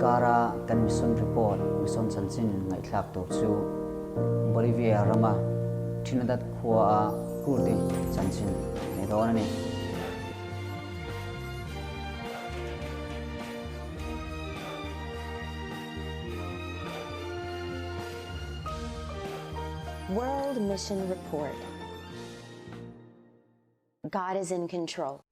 Tunkara kan Mission Report, Mission chanchin ngaihthlak tur chu Bolivia rama Trinidad khua a Kurti chanchin nei dawn a ni. World Mission Report God is in control.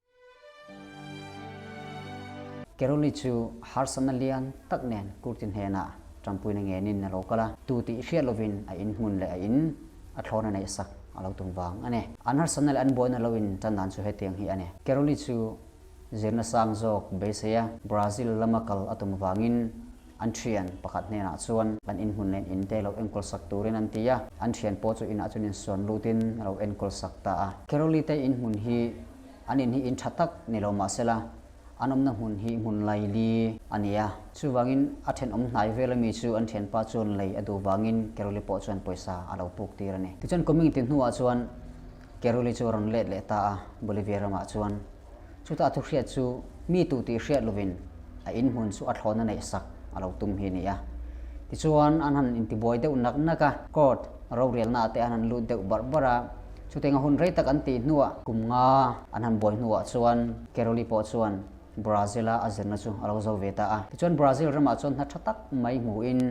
Keroli chu harsatna lian tak nen Kurti hnenah tanpuina ngenin a lo kal a, tu tih hriat lovin a in hmun leh a in a thlawna neih sak a lo tum vang a ni. An harsatna leh an buaina lo in tan dan chu hetiang hi a ni. Keroli chu zirna sang zawk beisei a, Brazil lama kal a tum vangin An thian pakhat hnenah chuan an inhmun nen in te lo enkawl sak turin an ti a, an thian pawh chu inah chuan insuan lutin a lo enkawl sak ta a. Caroli te inhmun hi an in hi in tha tak ni lo mah sela, an awmna hmun hi hmun laili a ni a. Chuvangin a thenawm hnai vel ami chu an thianpa chuan lei a duh vangin Caroli pawh chuan pawisa a lo puk tir a ni. Tichuan coming ti hnuah chuan Caroli chu a rawn let leh ta a, Bolivia ramah chuan. Chutah a thuhriat chu mi tu tih hriat lovin a inhmun chu a thlawna neih sak a lo tum hi a ni a. Tichuan an han intibuai deuh nak nak a, court rorelna ah te an han lut deuh barh barh a, chutiang a hun rei tak an tih hnuah kum nga an han buai hnuah chuan Caroli pawh chuan Brazil a a zirna chu a lo zo ve ta a. Tichuan Brazil ramah chuan hna tha tak mai hmuhin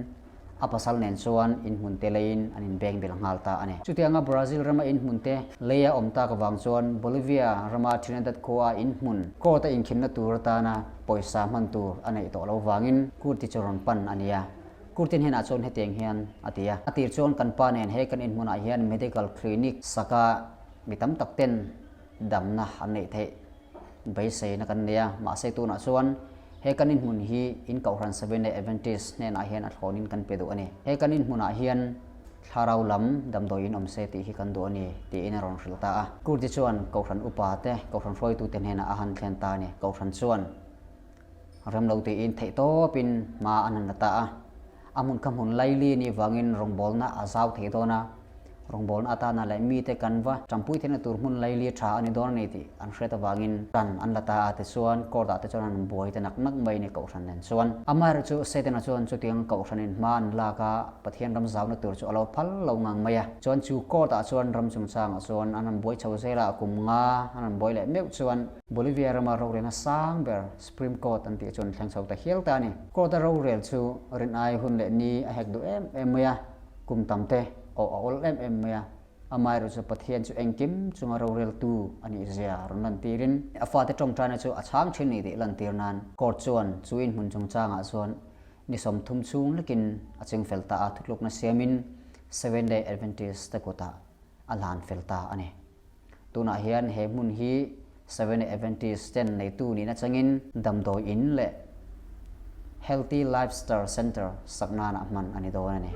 A pasal nen chuan inhmun te leiin an inbeng bel nghal ta a ni. Chutianga Brazil rama inhmun te lei a awm tak avang chuan Bolivia rama Trinidad khua inhmun court a inkhinna tur atana pawisa hman tur a neih tawh lo vangin Kurti chu rawn pan a ni a. Kurti hnenah chuan hetiang hian a ti a, A tir chuan kan pa nen he kan inhmunah hian medical clinic saka mi tam tak ten damna an neih theih beiseina kan nei a, mahse tunah chuan he kan inhmun hi in Kohhran Seventh-day Adventist hnenah hian a thlawnin kan pe duh a ni. He kan inhmunah hian thlarau lam damdawiin awm se tih hi kan duh a ni, tiin a rawn hrilh ta a. Kurti chuan Kohhran upa te, Kohhran hruaitute hnenah a han thlen ta a ni. Kohhran chuan rem lo tiin theihtawpin hma an han la ta a. A hmun kha hmun laili nih vangin rawngbawlna a zau thei dawn a, rawngbawlna atana leh mite kan va tanpui theihna tur hmun laili tha a ni dawn a ni tih an hriat avangin tan an la ta a, tichuan court ah te chuan an buai ta nak nak mai a ni Kohhran nen chuan. Amaherawhchu Setana chuan chutiang Kohhranin hma an lak a, Pathian ram zauna tur chu a lo phal lo ngang mai a, chuan chu court ah chuan ram chungchangah chuan an rawn buai chho zel a, kum nga an rawn buai leh meuh chuan Bolivia rama rorelna sang ber Supreme Court an tih chuan thleng chho ta hial ta a ni. Court a rorel chu rin ai hun leh ni a hek duh em em mai a, kum tam te awh a awl em em mai a. Amaherawhchu chu Pathian chu engkim chunga roreltu a nih zia rawn lantirin a fate tawngtaina chu a chhang thin ni tih lantir nan Court chuan chu inhmun chungchangah chuan ni 30 chhung lekin a ching fel ta a, thutlukna siamin Seventh Day Adventist te kutah a hlan fel ta a ni. Tunah hian he hmun hi Seventh Adventist ten neitu nihna changin damdawi in leh Healthy Lifestyle Centre sak nanah hman a ni dawn a ni.